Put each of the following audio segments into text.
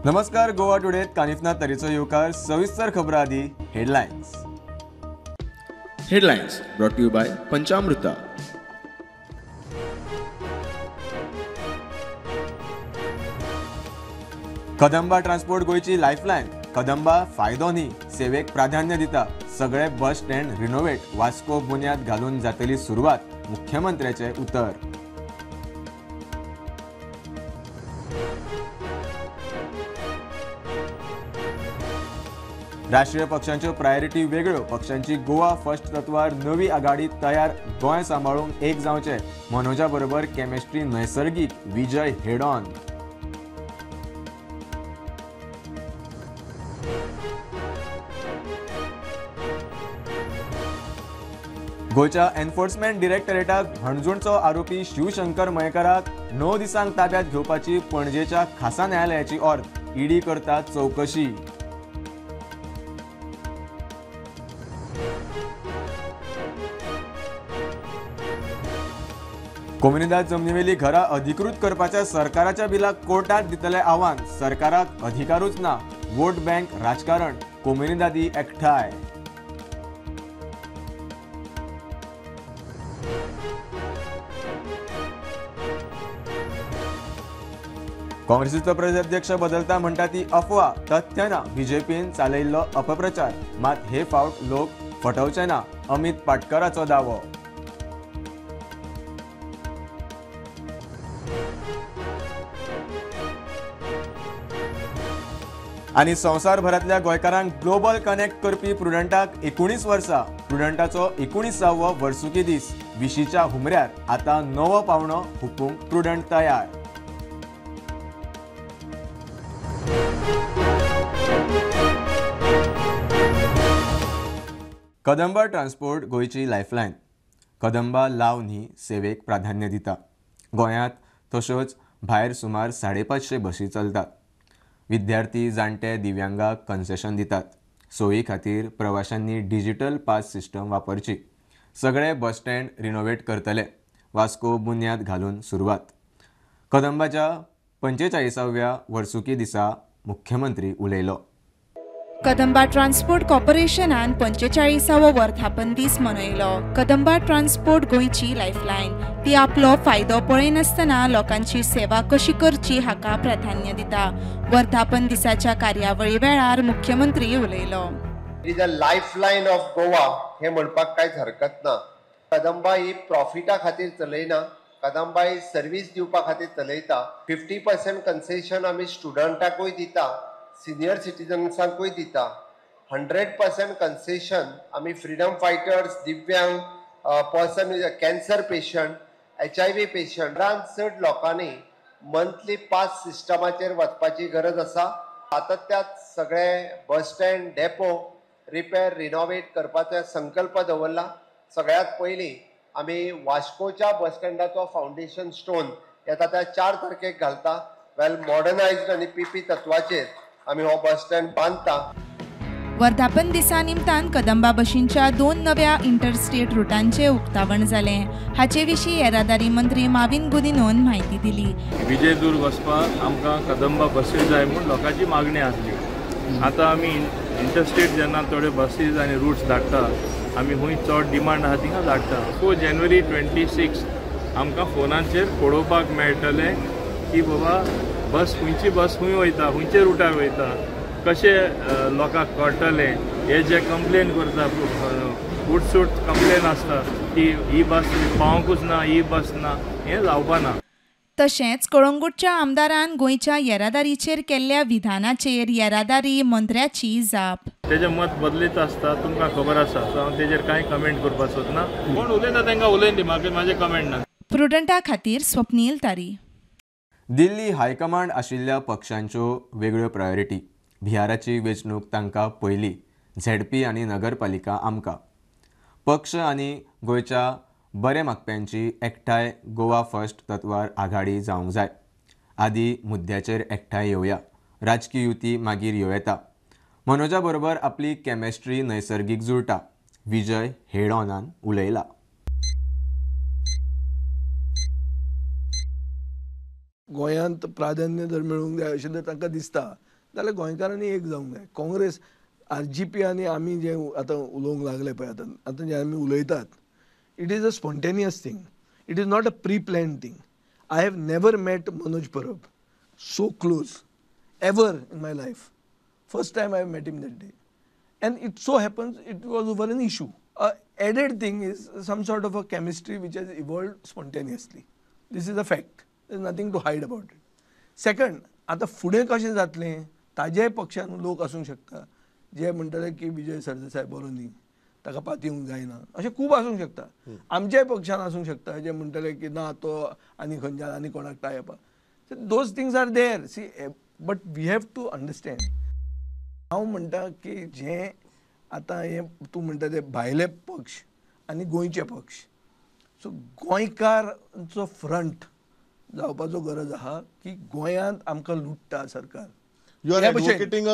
नमस्कार, गोवा टुडेत कानिफना तरीचो येवकार. सविस्तर खबरां आदी headlines. Headlines brought to you by Panchamruta. Kadamba transport गोंयची लायफलायन. कदंबा फायदो न्ही, सेवेक प्राधान्य दिता. सगळे बस स्टँड रिनोवेट, वास्को बुन्याद घालून जातली सुरवात, मुख्यमंत्र्याचे उतर. राष्ट्रीय पक्षांच्यो प्रायोरिटी वेगळ्यो, पक्षांची गोवा फर्स्ट तत्वार नवी आघाडी तयार, गोंय सांबाळूंक एक जावचें. मनोजा बरोबर केमिस्ट्री नैसर्गीक, विजय हेडॉन. गोंयच्या एन्फोर्समेंट डिरेक्टरेटाक हणजूणचो आरोपी शिवशंकर मयेकाराक 9 दिसांक ताब्यात घेवपाची पणजेच्या खासा न्यायालयाची ऑर्द. ईडी करता चवकशी. कोमुनिदाद जमनीवेली घरां अधिकृत करपाच्या सरकाराच्या बिलाक कोर्टात दितले आव्हान. सरकाराक अधिकारूच ना, वोट बँक राजकारण, कोमुनिदादी एकठांय. काँग्रेसीचो प्रदेशाध्यक्ष बदलता म्हणटा ती अफवा, तथ्य ना. बीजेपीन चालयिल्लो अपप्रचार, मात हे फावट लोक फटवचे ना, अमित पाटकराचो दावो. आनी संवसारभरांतल्या गोंयकारांक ग्लोबल कनेक्ट करपी प्रुडंटाक 19 वर्सां. प्रुडंटाचो 19वो वर्सुकी दीस. विशीच्या हुमऱ्यार आतां नवो पावणो हुपूंक प्रुडंट तयार. कदंबा ट्रान्सपोर्ट गोंयची लायफलायन. कदंबा लाव न्ही, सेवेक प्राधान्य दिता. गोंयांत तश्योच भायर सुमार 550 बशी चलतात. विद्यार्थी, जाणटे, दिव्यांगाक कन्सेशन दितात. सोयी खातीर प्रवाशांनी डिजिटल पास सिस्टम वापरची. सगळे बस स्टँड रिनोवेट करतले. वास्को बुन्याद घालून सुरवात. कदंबाच्या 45व्या वर्सुकी दिसा मुख्यमंत्री उलयलो. कदंबा ट्रान्सपोर्ट कॉर्पोरेशनान 45वो वर्धापन दीस मनयलो. कदंबा ट्रान्सपोर्ट गोंयची लायफलायन. ती आपलो फायदो पळयनासतना लोकांची सेवा कशी करची हाका प्राधान्य दिता. वर्धापन दिसाच्या कार्यावळी वेळार मुख्यमंत्री उलयलो. It is a lifeline of Goa हे म्हणपाक कांयच हरकत ना. कदंबा ही प्रॉफिटा खातीर चलयना, कदंबा ही सर्वीस दिवपा खातीर चलयता. 50% कन्सेशन आमी स्टुडंटाकूय दिता, सिनियर सिटीजन्सांकूय दिता. 100% कन्सेशन आमी फ्रीडम फायटर्स, दिव्यांग, person with a cancer patient, HIV patient, चडांत चड लोकांनी मंथली पास सिस्टमाचेर वचपाची गरज आसा. सातत्यात सगळे bus stand, depot repair, renovate करपाचो संकल्प दवरला. सगळ्यांत पयलीं आमी वास्कोच्या बस स्टँडाचो फावंडेशन स्टोन येता त्या 4 तारखेक घालता. वेल मॉडर्नायज्ड आनी पीपी तत्वाचेर आमी हो बस स्टँड बांदता. वर्धापन दिसा निमतान कदंबा बशींच्या 2 नव्या इंटरस्टेट रुटांचें उक्तावण जालें. हाचे विशीं येरादारी मंत्री माविन गुदिनोन म्हायती दिली. विजयदुर्ग वचपाक आमकां कदंबा बसीस जाय म्हूण लोकांची मागणी आसली. आतां आमी इंटरस्टेट जेन्ना थोडे बसीस आनी रुट्स धाडटा, आमी खूंय चड डिमांड आसा थिंगा धाडटा. सो जानेवारी 26 आमकां फोनाचेर पळोवपाक मेळटलें की बाबा बस खंयची, बस खंय वयता, खंयचे रुटार वयता, कशें लोकांक कळटलें. हे जे कंप्लेन करता, उटसूट कंप्लेन आसता की ही बस पावंकूच ना, ही बस ना, हें जावपा ना. तशेंच कळंगूटच्या आमदारान गोंयच्या येरादारीचेर केल्ल्या विधानाचेर येरादारी मंत्र्याची जाप. तेजें मत बदलीत आसता, तुमकां खबर आसा. सो हांव तेजेर कांय कमेंट करपाक सोदना. कोण उलयता तांकां उलयन दी, म्हाका म्हाजें कमेंट ना. प्रुडंटा खातीर स्वप्नील तारी. दिल्ली हायकमांड आशिल्ल्या पक्षांच्यो वेगळ्यो प्रायोरिटी. बिहाराची वेंचणूक तांकां पयली, झेडपी आनी नगरपालिका आमकां. पक्ष आनी गोंयच्या बरे मागप्यांची एकठांय गोवा फर्स्ट तत्वार आघाडी जावंक जाय. आदी मुद्द्याचेर एकठांय येवया, राजकी युती मागीर येवं येता. मनोजा बरोबर आपली केमिस्ट्री नैसर्गीक जुळटा, विजय हेडॉनान उलयला. गोंयांत प्राधान्य जर मेळूंक जाय अशें जर तांकां दिसता जाल्यार गोंयकारांनी एक जावंक जाय. काँग्रेस RGP आनी आमी जे आतां उलोवंक लागले पळय, आतां आतां जे आमी उलयतात, it is a spontaneous thing, it is not a pre planned thing. I have never met Manoj Parab so close ever in my life. First time I met him that day, and it so happens it was over an issue. Added thing is some sort of a chemistry which has evolved spontaneously. This is a fact. There is nothing to hide about it. Second, आतां फुडें कशें जातलें ताजेय पक्षान लोक आसूंक शकता जे म्हणटले की विजय सरदेसाय बरो न्ही, ताका पातयेवंक जायना, अशें खूब आसूंक शकता. आमच्याय पक्षान आसूंक शकता जे म्हणटले की ना तो आनी खंयच्यान आनी कोणाक tie up. Those things are there. See, but we have to understand. हांव म्हणटा की जें आतां हें तूं म्हणटा ते भायले पक्ष आनी गोंयचे पक्ष, सो गोंयकारांचो फ्रंट जावपाचो गरज आहा की गोंयांत आमकां लुट्टा सरकार. You are advocating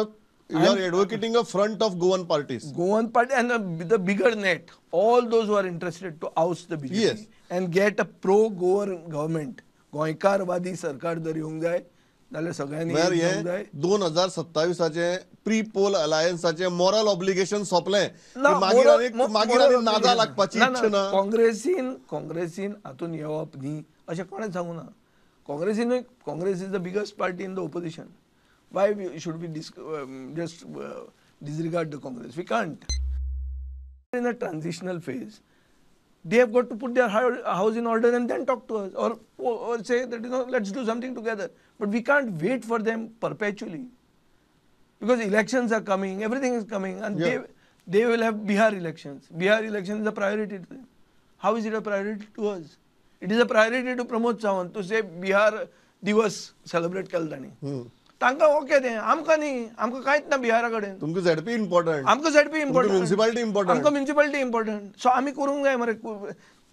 a front of Goan parties. Goan party and the bigger net, all those who are interested to oust the BJP, yes, and get a pro-Goan government. गोंयकारवादी सरकार जर येवंक जाय जाल्यार सगळ्यांनी येवंक जाय. 2027 प्री पोल अलायन्साचे मॉरल ऑब्लिगेशन सोंपलें, मागीर आनी नादा लागपाची इच्छा ना. काँग्रेसीन हातून येवप न्ही अशें कोणें सांगूं ना. काँग्रेसीनूय, Congress is the biggest party in the opposition. Why we should we just disregard the Congress? We can't. In a transitional phase, they have got to put their house in order and then talk to us, or say that, you know, let's do something together. But we can't wait for them perpetually, because elections are coming, everything is coming, and yeah, they will have Bihar elections. Bihar election is a priority to them. How is it a priority to us? It is a priority to Pramod Sawant to say Bihar Divas celebrate केलो तांणी. तांकां okay तें, आमकां न्ही, आमकां कांयच ना बिहारा कडेन. तुमकां झेडपी इम्पॉर्टंट, आमकां झेडपी इम्पॉर्टंट, म्युनिसिपालिटी इम्पॉर्टंट, आमकां म्युनिसिपालिटी इम्पॉर्टंट. सो आमी करूंक जाय मरे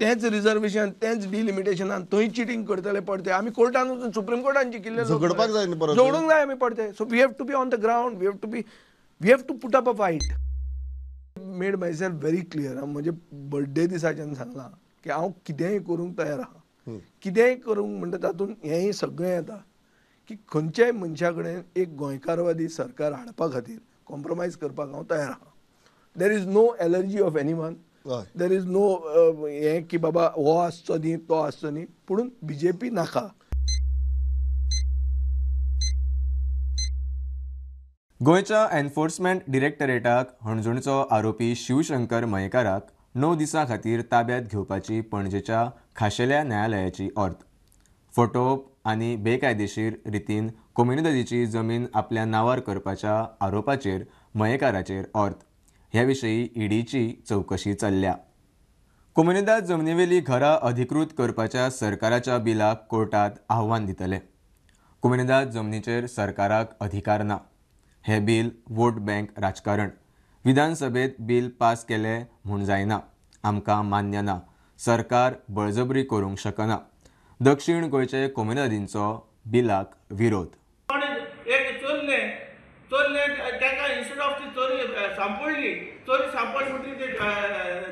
तेंच रिजर्वेशन, तेंच डिलिमिटेशनान थंय चिटींग करतले पडते. आमी कोर्टान वचून सुप्रीम कोर्टान जिखिल्ले, झगडपाक जाय न्ही परत, झगडूंक जाय आमी पडते. So we have to be on the ground, we have to put up a fight. Made myself very clear. हांव म्हजे बर्थडे दिसाच्यान सांगलां की हांव कितेंय करूंक तयार आहा. कितेंय करूंक म्हणटा तातूंत हेंय सगळें येता की खंयच्याय मनशा कडेन एक गोंयकारवादी सरकार हाडपा खातीर कॉम्प्रोमायज करपाक हांव तयार आहा. There is no allergy of anyone, there is no हें की बाबा हो आसचो न्ही तो आसचो न्ही, पूण बीजेपी नाका. गोंयच्या एन्फोर्समेंट डिरेक्टरेटाक हणजूणचो आरोपी शिवशंकर मयेकाराक 9 दिसां खातीर ताब्यात घेवपाची पणजेच्या खाशेल्या न्यायालयाची ऑर्द. फटोवप आनी बेकायदेशीर रितीन कोमुनिदादीची जमीन आपल्या नांवार करपाच्या आरोपाचेर मयेकाराचेर ऑर्द. ह्या विशीं ईडीची चवकशी चल्ल्या. कोमुनिदाद जमनीवेली घरां अधिकृत करपाच्या सरकाराच्या बिलाक कोर्टात आव्हान दितले. कोमुनिदाद जमनीचेर सरकाराक अधिकार ना. हें बिल वोट बँक राजकारण. विधानसभेत बिल पास केलें म्हूण जायना, आमकां मान्य ना. सरकार बळजबरी करूंक शकना. दक्षिण गोंयचे कोमुनिदादींचो बिलाक विरोध. एक चोरलें चोरलें ताका इन्स्टेड ऑफ ती चोरी सांपडली, चोरी सांपडली म्हणटकीर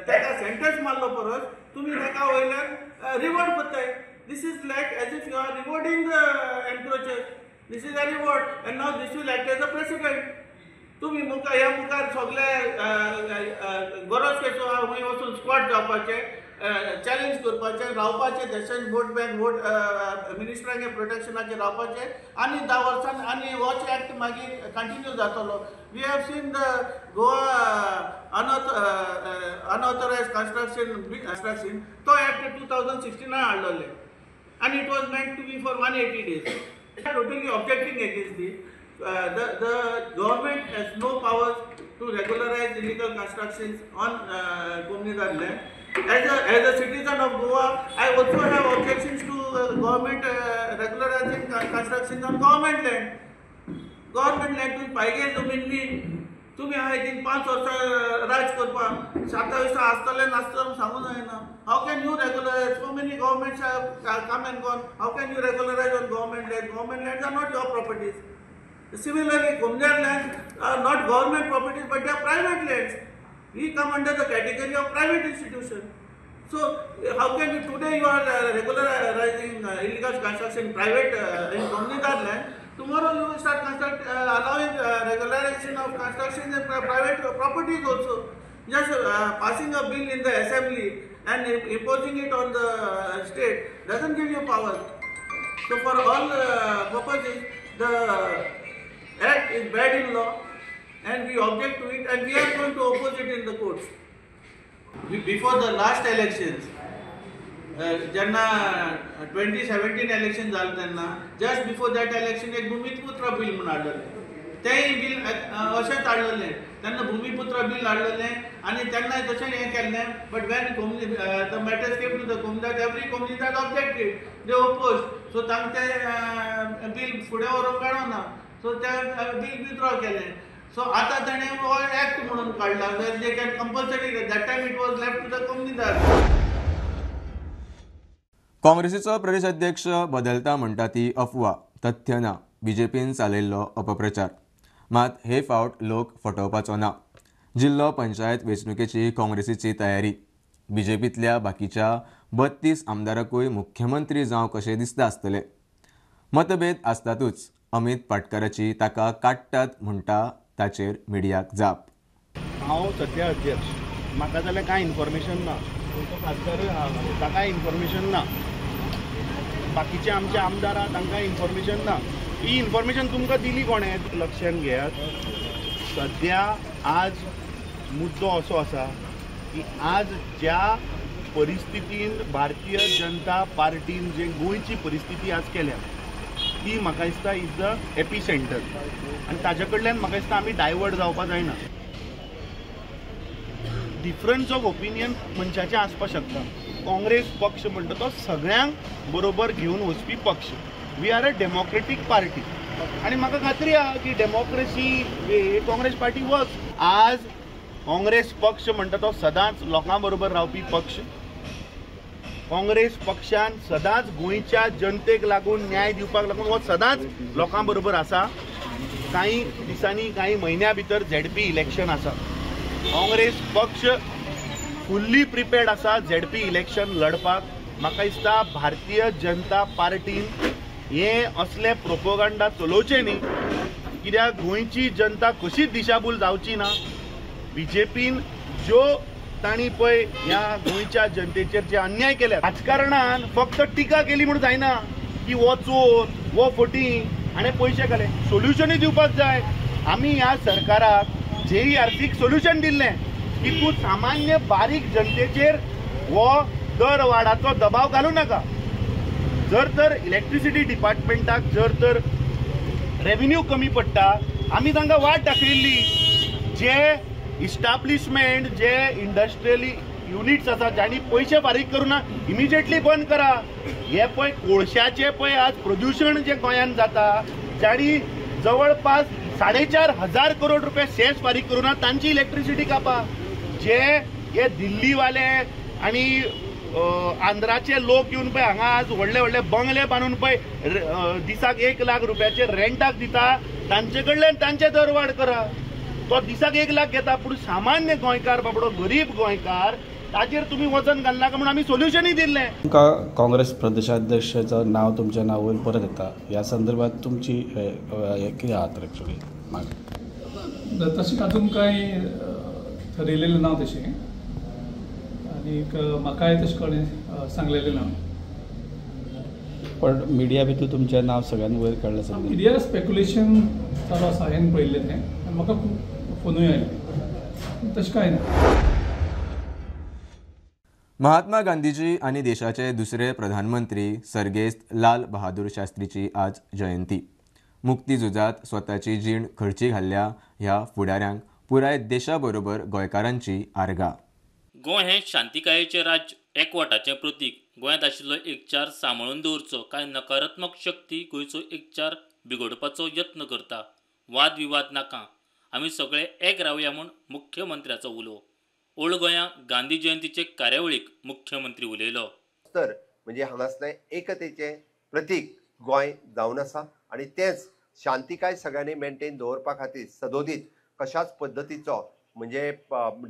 ताका सेंटेन्स मारलो परत तुमी ताका वयल्यान रिवॉर्ड करताय. This is like as if you are rewarding the encroachers. This is a reward and now this will act as a precedent. तुमी मुखार ह्या मुखार सगळे गरज कसो आहा खंय वचून स्क्वॉट जावपाचें, चॅलेंज करपाचें, रावपाचें, देशान वोट बँक वोट मिनिस्टरांगे प्रोटेक्शनाचेर रावपाचें आनी 10 वर्सां आनी वॉच एक्ट मागीर कंटिन्यू जातलो. We have seen the Goa unauthorised construction तो एक्ट 2016 हाडलेले आनी it was meant to be for 180 days. Totally objecting against this. The government has no powers to regularize illegal constructions on Comunidade land. As a citizen of Goa, I also have objections to government regularizing constructions on government land. Government land तुम्ही पाहिजे जमीन न्ही, तुम्ही आहाय तीन 5 वर्सां राज करपाक, 27 आसतलें नासतलें सांगूं जायना. How can you regularize? So many governments have come and gone. How can you regularize on government land? Government lands are not your properties. Similarly, Comunidade lands are not government properties, but they are private lands. We come under the category of private institution. So how can you today you are regularizing illegal construction private in Comunidade land? Tomorrow you will start allowing regularization of constructions and private properties also. Just passing a bill in the assembly and imposing it on the state doesn't give you power. So for all purposes, the act is bad in law and we object to it and we are going to oppose it in the courts. Before the last elections, जेन्ना 2017 election जालें तेन्ना just before that election एक Bhumiputra bill म्हूण हाडलेलें, तेंय bill अशेंच हाडलेलें. तेन्ना भुमिपुत्र बील हाडलेलें आनी तेन्ना तशें हें केल्लें. But when the matters came to the comunidade, every comunidade objected, they oppose. So तांकां तें बील फुडें व्हरूंक मेळना, सो तें बील विथड्रॉ केलें. सो आतां ताणें हो एक्ट म्हणून काडला where they can compulsory. That time it was left to the comunidade. काँग्रेसीचो Pradesh अध्यक्ष बदलता म्हणटा ती अफवा, तथ्य ना. बीजेपीन चालयल्लो अपप्रचार. मात हे फावट लोक फटोवपाचो ना. जिल्लो पंचायत वेंचणुकेची काँग्रेसीची तयारी. बीजेपींतल्या बाकीच्या 32 आमदारांकूय मुख्यमंत्री जावं कशें दिसता आसतलें. मतभेद आसतातूच. अमित पाटकाराची ताका काडटात म्हणटा ताचेर मिडियाक जाप. हांव सद्या अध्यक्ष, म्हाका जाल्यार कांय इन्फॉर्मेशन ना, खासदारूय आहा ताकाय इन्फॉर्मेशन ना, बाकीचे आमचे आमदार आहा तांकां इन्फॉर्मेशन ना. ही इन्फॉर्मेशन तुमकां दिली कोणें? लक्षांत घेयात, सद्या आज मुद्दो असो आसा की आज ज्या परिस्थितीन भारतीय जनता पार्टीन जे गोंयची परिस्थिती आज केल्या ती म्हाका दिसता is the epicentre, आनी ताजे कडल्यान म्हाका दिसता आमी डायवर्ट जावपाक जायना. डिफरन्स ऑफ ओपिनियन मनशाचें आसपाक शकता. काँग्रेस पक्ष म्हणटा तो सगळ्यांक बरोबर घेवन वचपी पक्ष. We are a democratic party आनी म्हाका खात्री आहा की डेमोक्रेसी काँग्रेस पार्टी वर्क्स. आज काँग्रेस पक्ष म्हणटा तो सदांच लोकां बरोबर रावपी पक्ष. काँग्रेस पक्षान सदांच गोंयच्या जनतेक लागून न्याय दिवपाक लागून हो सदांच लोकां बरोबर आसा. कांय दिसांनी कांय म्हयन्या भितर झेडपी इलेक्शन आसा. काँग्रेस पक्ष फुल्ली प्रिपेर्ड आसा झेडपी इलेक्शन लढपाक. म्हाका दिसता भारतीय जनता पार्टीन हे असले प्रोपोगांडा चलोवचे न्ही, कित्याक गोंयची जनता कशीच दिशाभूल जावची ना. बीजेपीन ज्यो तांणी पळय ह्या गोंयच्या जनतेचेर जे अन्याय केले, राजकारणान फक्त टिका केली म्हूण जायना की हो चोर, हो फटी, हाणें पयशे घाले. सोल्युशनूय दिवपाक जाय. आमी ह्या सरकाराक जेईआरसीक सोल्युशन दिल्लें की तूं सामान्य बारीक जनतेचेर हो दर वाडाचो दबाव घालूं नाका. जर तर इलेक्ट्रिसिटी डिपार्टमेंटाक जर तर रेवेन्यू कमी पडटा, आमी तांकां वाट दाखयल्ली. जे इस्टाब्लिशमेंट, जे इंडस्ट्रियली युनिट्स आसा जांणी पयशे फारीक करूं ना, इमिजिएटली बंद करा. हे पळय कोळशाचें पळय आज प्रदुशण जें गोंयांत जाता, जांणी जवळपास 4,500 करोड रुपया सेस फारीक करूं ना तांची इलेक्ट्रिसिटी कापा. जे हे दिल्लीवाले आनी आंध्राचे लोक येवन पळय हांगा आज व्हडले व्हडले बंगले बांदून पळय दिसाक 1 लाख रुपयाचे रेंटाक दिता, तांचे कडल्यान तांचे दरवाड करा. तो दिसाक 1 लाख घेता, पूण सामान्य गोंयकार बाबडो गरीब गोंयकार ताचेर तुमी वजन घालनाका म्हूण आमी सोल्युशनूय दिल्लें. तुमकां काँग्रेस प्रदेशाध्यक्षाचं नाव तुमच्या नांव वयर परत येता, ह्या संदर्भात तुमची हें कितें आहा तर एक्चुअली मागणी? तशें अजून कांय ठरयलेलें ना तशें, आनीक म्हाकाय तशें कोणें सांगलेलें ना. पण मिडिया भितर तुमचें नांव सगळ्यान वयर काडलें सगळें. मिडिया स्पेक्युलेशन चालू आसा हांवें पळयल्लें तें, आनी म्हाका खूब फोनूय आयले, तशें कांय ना. महात्मा गांधीजी आनी देशाचे दुसरे प्रधानमंत्री सर्गेस्त लाल बहादूर शास्त्रीची आज जयंती. मुक्ती झुजात स्वताची जीण खर्ची घाल्ल्या ह्या फुडाऱ्यांक पुराय देशा बरोबर गोंयकारांची आर्गां. गोंय हें शांतिकायेचें राज्य, एकवटाचें प्रतीक. गोंयांत आशिल्लो एकचार सांबाळून दवरचो. कांय नकारात्मक शक्ती गोंयचो एकचार बिगोडपाचो यत्न करता. वादविवाद नाका, आमी सगळे एक रावया म्हूण मुख्यमंत्र्याचो उलो. ओल्ड गोंया गांधी जयंतीचे कार्यावळीक मुख्यमंत्री उलयलो. तर म्हणजे हांगासलें एकतेचें प्रतीक गोंय जावन आसा आनी तेंच शांतिकाय सगळ्यांनी मेंटेन दवरपा खातीर सदोदीत कशाच पद्दतीचो म्हणजे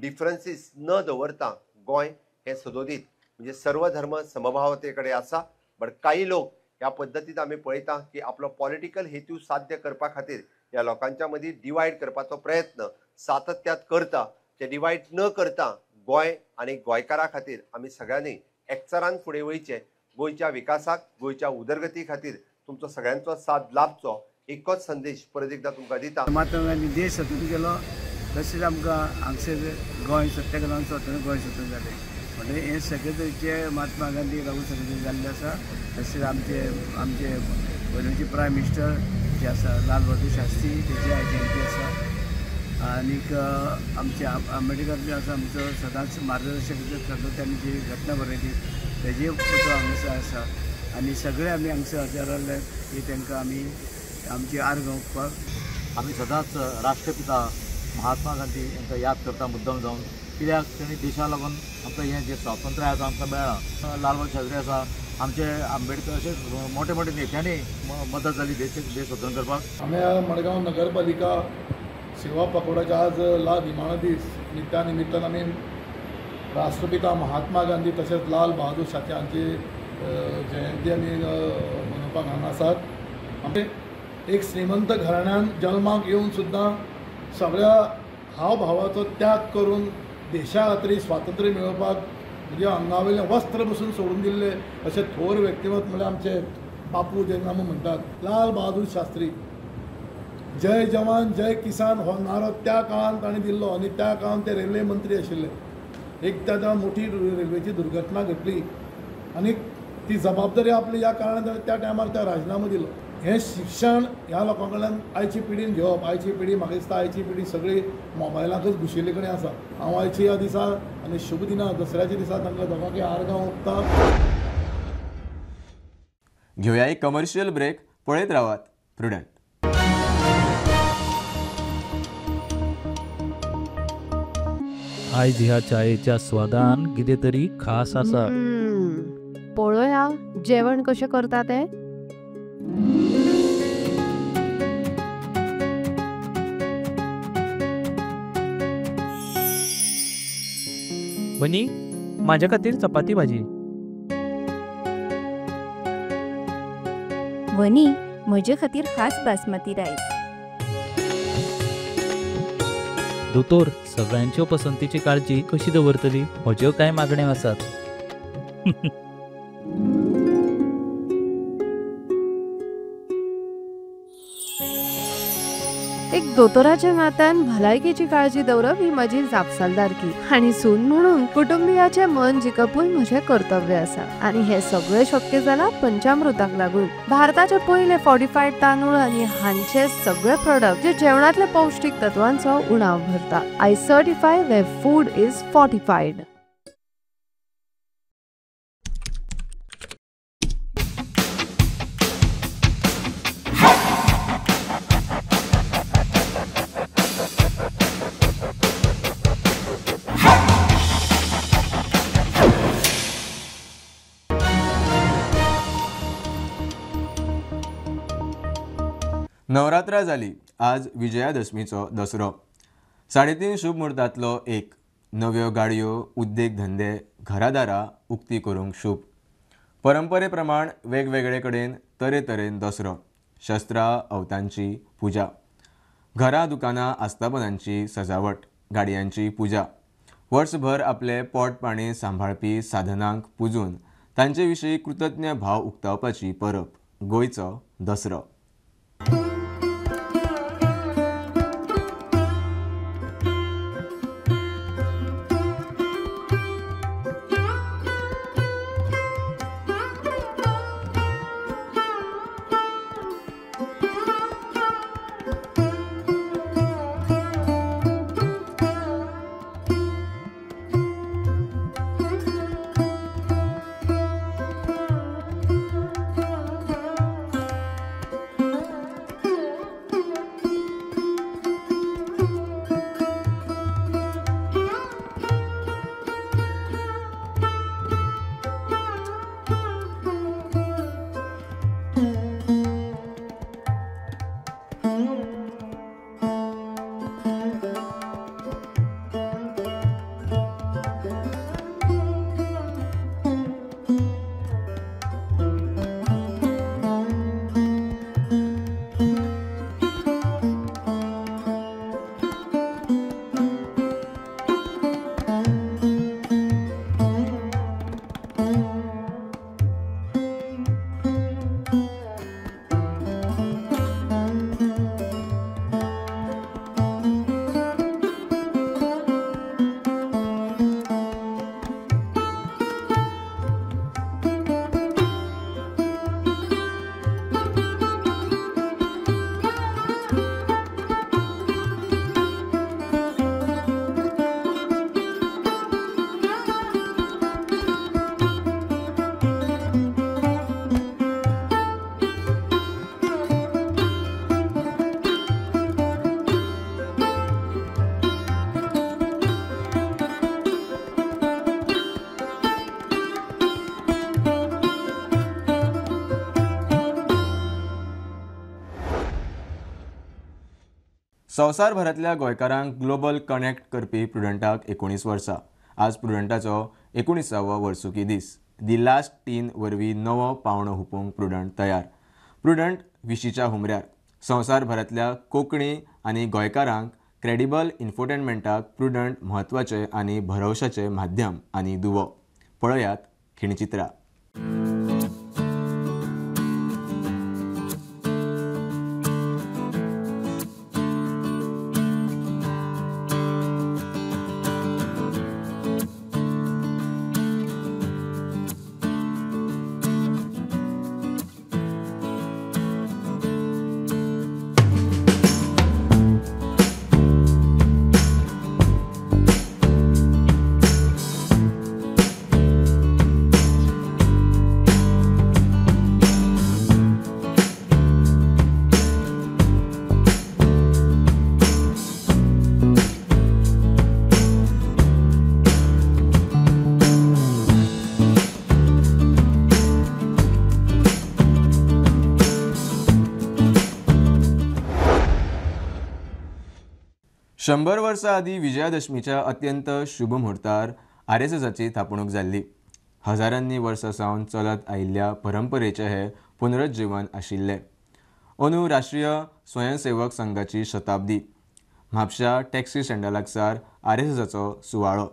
डिफरन्सीस न दवरता गोंय हें सदोदीत म्हणजे सर्व धर्म समभावते कडेन आसा. बट काही लोक ह्या पद्दतीन आमी पळयता की आपलो पॉलिटिकल हेतू साध्य करपा खातीर ह्या लोकांच्या मदीं डिवायड करपाचो प्रयत्न सातत्यात करता. ते डिवायड न करता गोंय आनी गोंयकारां खातीर आमी सगळ्यांनी एकचारान फुडें वयचें. गोंयच्या विकासाक, गोंयच्या उदरगती खातीर तुमचो सगळ्यांचो साथ लाभचो एकच संदेश परत एकदा तुमकां दिता. महात्मा गांधी देश स्वतंत्र केलो तशेंच आमकां हांगसर गोंय सत्याग्रहान स्वतंत्र गोंय स्वतंत्र जालें. म्हणटकीर हें सगळे तरेचे महात्मा गांधी लागून सगळें जाल्लें आसा. तशेंच आमचे आमचे पयलींचे प्रायम मिनिस्टर जे आसा लाल बहादूर शास्त्री तेजी जयंती आसा. आनीक आमचे आंबेडकर जे आसा आमचो सदांच मार्गदर्शक ठरलो, त्यांनी जी घटना बरयली तेजी फोटो हांगासर आसा. आनी सगळे आमी हांगसर हजर रावले की तांकां आमी आमची आर्गां ओंपपाक. आमी सदांच राष्ट्रपिता महात्मा गांधी हांकां याद करता मुद्दम जावन, कित्याक तांणी देशा लागून आमकां हें जें स्वातंत्र्य आसा आमकां मेळ्ळां. लाल बहादूर शास्त्री आसा, आमचे आंबेडकर अशे मोठे मोठे नेत्यांनी मदत जाली देश स्वतंत्र करपाक. आमी मडगांव नगरपालिका सेवा पखवाड्याचा आज लाल निमाणो दीस आनी त्या निमित्तान आमी राष्ट्रपिता महात्मा गांधी तशेंच लाल बहादूर शास्त्री हांची जयंती आमी मनोवपाक हांगा आसात. आमी एक श्रीमंत घराण्यान जल्माक येवन सुद्दां सगळ्या हावभावाचो त्याग करून देशा खातीर स्वातंत्र्य मेळोवपाक म्हणजे आंगावयलें वस्त्र बसून सोडून दिल्ले अशें थोर व्यक्तिमत्व म्हणल्यार आमचे बापू जेन्ना आमी म्हणटात लाल बहादूर शास्त्री. जय जवान जय किसान हो नारो त्या काळान ताणें दिल्लो आनी त्या काळान ते रेल्वे मंत्री आशिल्ले. एक त्या मोठी रेल्वेची दुर्घटना घडली आनी ती जबाबदारी आपली ह्या कारणान ताणें त्या टायमार त्या राजिनामो दिलो. हें शिक्षण ह्या लोकां कडल्यान आयची पिढीन घेवप. आयची पिढी म्हाका दिसता आयची पिढी सगळी मोबायलाकच घुशिल्ले कडेन आसा. हांव आयची ह्या दिसा आनी शुभ दिना दसऱ्याच्या दिसा तांकां दोगांकय आर्गां ओंपता. घेवया एक कमर्शियल ब्रेक. पळयत रावात प्रुडंट. आयज ह्या चायेच्या स्वादान कितें तरी खास आसा. पळोवया जेवण कशें करता तें. वनी, माझ्या खातीर चपाती भाजी. वनी, म्हजे खातीर खास बासमती रायस. दोतोर, सगळ्यांच्यो पसंतीची काळजी कशी दवरतली म्हज्यो कांय मागण्यो आसात. एक दोतोराच्या नात्यान भलायकेची काळजी दवरप ही म्हजी जापसालदारकी आनी सून म्हणून कुटुंबियाचें मन जिखपूय म्हजें कर्तव्य आसा. आनी हें सगळें शक्य जालां पंचामृताक लागून. भारताचे पयले फॉर्टिफायड तांदूळ आनी हांचे सगळे प्रोडक्ट जे जेवणांतल्या पौश्टीक तत्वांचो उणाव भरता. I certify where food is fortified. Navratra जाली, आज विजयादशमीचो दसरो. 3.5 शुभ मुहूर्तांतलो एक. नव्यो गाडयो, उद्देग धंदे, घरादारां उक्ती करूंक शुभ. परंपरे प्रमाण वेगवेगळे कडेन तरेतरेन दसरो, शस्त्रां अवतांची पुजा, घरां दुकानां आस्थापनांची सजावट, गाडयांची पुजा. वर्सभर आपले पोट पाणी सांबाळपी साधनांक पुजून तांचे विशीं कृतज्ञ भाव उक्तावपाची परब गोंयचो दसरो. संवसारभरांतल्या गोंयकारांक ग्लोबल कनेक्ट करपी प्रुडंटाक 19 वर्सां. आज प्रुडंटाचो 19वो वर्सुकी दीस. The last टीन वरवीं नवो पावंडो हुपूंक प्रुडंट तयार. प्रुडंट विशीच्या हुमऱ्यार संवसारभरांतल्या कोंकणी आनी गोंयकारांक क्रेडिबल इन्फोटेनमेंटाक प्रुडंट म्हत्वाचें आनी भरवशाचें माध्यम आनी दुवो. पळयात खिणचित्रां. शंबर वर्सां आदीं विजयादशमीच्या अत्यंत शुभ मुहूर्तार आरएसएसाची थापणूक जाल्ली. हजारांनी वर्सां सावन चलत आयिल्ल्या परंपरेचें हें पुनरुज्जीवन आशिल्लें. अंदू राष्ट्रीय स्वयंसेवक संघाची शताब्दी. म्हापश्या टॅक्सी स्टँडा लागसार आरएसएसाचो सुवाळो.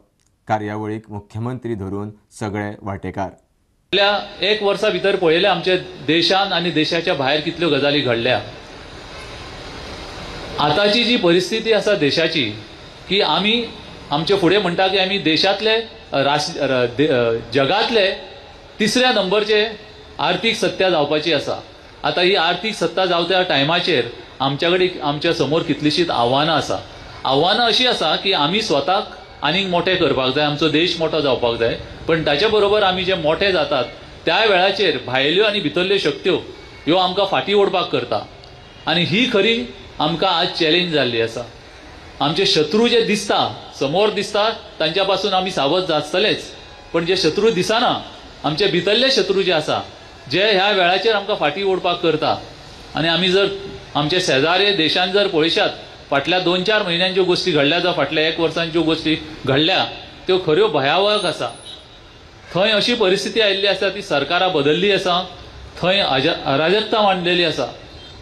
कार्यावळीक मुख्यमंत्री धरून सगळे वांटेकार. फाटल्या एक वर्सा भितर पळयलें आमच्या देशान आनी देशाच्या भायर कितल्यो गजाली घडल्या. आतांची जी परिस्थिती आसा देशाची की आमी आमचे फुडें म्हणटा की आमी देशांतले जगांतले तिसऱ्या नंबरचे आर्थीक सत्ता जावपाची आसा. आतां ही आर्थीक सत्ता जावच्या टायमाचेर आमच्या कडेन आमच्या समोर कितलींशींच आव्हानां आसा. आव्हानां अशीं आसा की आमी स्वताक आनीक मोठे करपाक जाय, आमचो देश मोठो जावपाक जाय, पण ताच्या बरोबर आमी जे मोठे जातात त्या वेळाचेर भायल्यो आनी भितरल्यो शक्त्यो ह्यो आमकां फाटीं ओडपाक करता आनी ही खरी आमकां आज चॅलेंज जाल्ली आसा. आमचे शत्रू जे दिसता समोर दिसता तांच्या पासून आमी सावध आसतलेच, पण जे शत्रू दिसना आमचे भितरले शत्रू जे आसा जे ह्या वेळाचेर आमकां फाटीं ओडपाक करता. आनी आमी जर आमचे शेजारी देशान जर पळयशात फाटल्या 2-4 म्हयन्यान ज्यो गोश्टी घडल्या जावं फाटल्या 1 वर्सान ज्यो गोश्टी घडल्या त्यो खऱ्यो भयावह आसा. थंय अशी परिस्थिती आयिल्ली आसा ती सरकारां बदल्ली आसा, थंय अराजकता मांडलेली आसा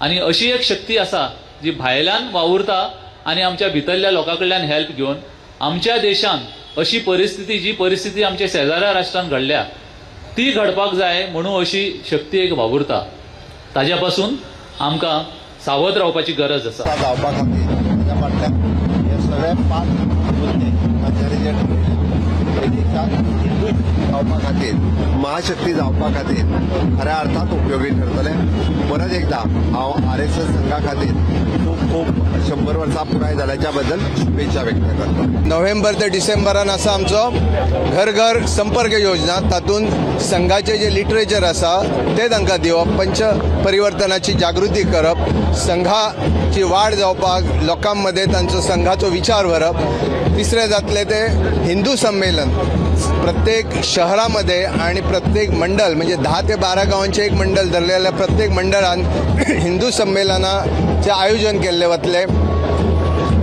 आनी अशी एक शक्ती आसा जी भायल्यान वावुरता आनी आमच्या भितरल्या लोकां कडल्यान हेल्प घेवन आमच्या देशान अशी परिस्थिती जी परिस्थिती आमच्या शेजाऱ्या राष्ट्रान घडल्या ती घडपाक जाय म्हणून अशी शक्ती एक वावुरता. ताज्या पासून आमकां सावध रावपाची गरज आसा. जावपा खातीर ताच्या फाटल्यान हे सगळे 5 मुद्दे तांच्यांनी जे ठरयले देशात हिंदू जावपा खातीर महाशक्ती जावपा खातीर खऱ्या अर्थात उपयोगी ठरतले. परत एकदा हांव आरएसएस संघा खातीर खूब खूब 100 वर्सां पुराय जाल्याच्या बद्दल शुभेच्छा व्यक्त करतो. नोव्हेंबर ते डिसेंबरान आसा आमचो घर घर संपर्क योजना, तातूंत संघाचे जे लिटरेचर आसा ते तांकां दिवप, पंच परिवर्तनाची जागृती करप, संघाची वाड जावपाक लोकां मदें तांचो संघाचो विचार व्हरप. तिसरें जातलें ते हिंदू संमेलन, प्रत्येक शहरामध्ये आणि प्रत्येक मंडळ म्हणजे 10 ते 12 गावांचे एक मंडळ धरले जाल्यार प्रत्येक मंडळान हिंदू संमेलनाचें आयोजन केल्लें वतलें.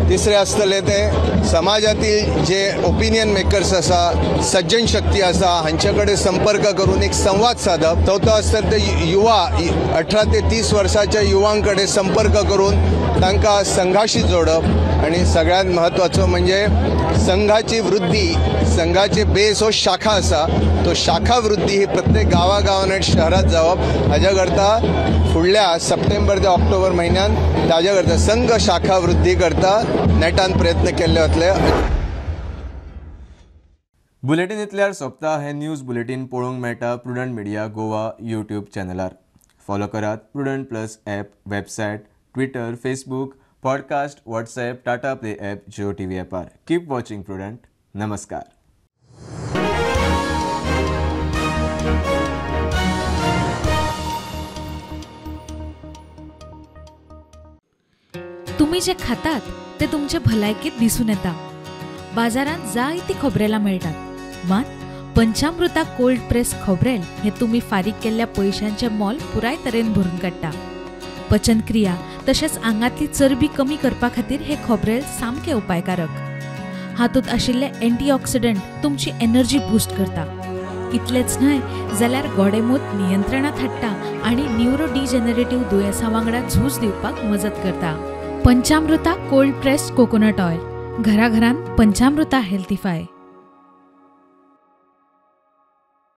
तिसरें आसतलें ते समाजातील जे ओपिनियन मेकर्स आसा, सज्जन शक्ती आसा हांचे कडेन संपर्क करून एक संवाद सादप. चवथो आसतलें ते युवा 18 ते 30 वर्साच्या युवां कडेन संपर्क करून तांकां संघाशी जोडप. आणि सगळ्यात महत्त्वाचो म्हणजे संघाची वृद्धी, संघाचे बेस हो शाखा आसा, तो शाखा वृद्धी ही प्रत्येक गांवागांवान आनी शहरात जावप हाज्या करता फुडल्या सप्टेंबर ते ऑक्टोबर म्हयन्यान ताज्या करता संघ शाखा वृद्धी करता नेटान प्रयत्न केल्ले वतले. बुलेटीन इतल्यार सोंपता. हें न्यूज बुलेटीन पळोवंक मेळटा प्रुडंट मिडिया गोवा यूट्यूब चॅनलार. फॉलो करात Prudent plus app, website, Twitter, Facebook, podcast, WhatsApp, Tata Play app, Jio TV ॲपार. Keep watching prudent. नमस्कार. तुम्ही जे खातात ते तुमचे भलायकेत दिसून येता. बाजारांत जायती खोबरेलां मेळटात, मात पंचामृता कोल्ड प्रेस खोबरेल हे तुमी फारीक केल्ल्या पयशांचें मोल पुराय तरेन भरून काडटा. पचनक्रिया तशेंच आंगांतली चरबी कमी करपा खातीर हें खोबरेल सामकें उपायकारक. हातूंत आशिल्ले एंटीऑक्सिडंट तुमची एनर्जी बूस्ट करता. इतलेंच न्हय जाल्यार गोडेंमूत नियंत्रणांत हाडटा आनी न्युरो डिजनरेटिव्ह दुयेंसां वांगडा झूज दिवपाक मजत करता. Panchamrita cold pressed coconut oil, घराघरांत पंचामृता हेल्थीफाय.